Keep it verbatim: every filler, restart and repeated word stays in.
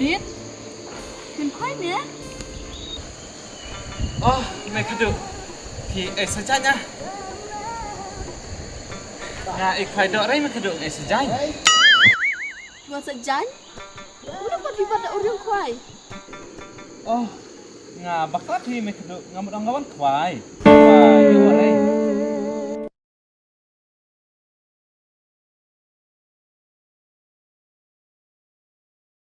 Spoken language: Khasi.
Bit, phin khwai ne? Oh, me khadduh. Phi ai sa jaiñ ah. Nga ai khwai doh rei me khadduh, nga ai sa jaiñ. Phi wan sa jaiñ? Uno pat phi pat da u riung khwai. Oh, nga bakla phi me khadduh, nga mut ong nga wan khwai. Khwai, ïoh rei.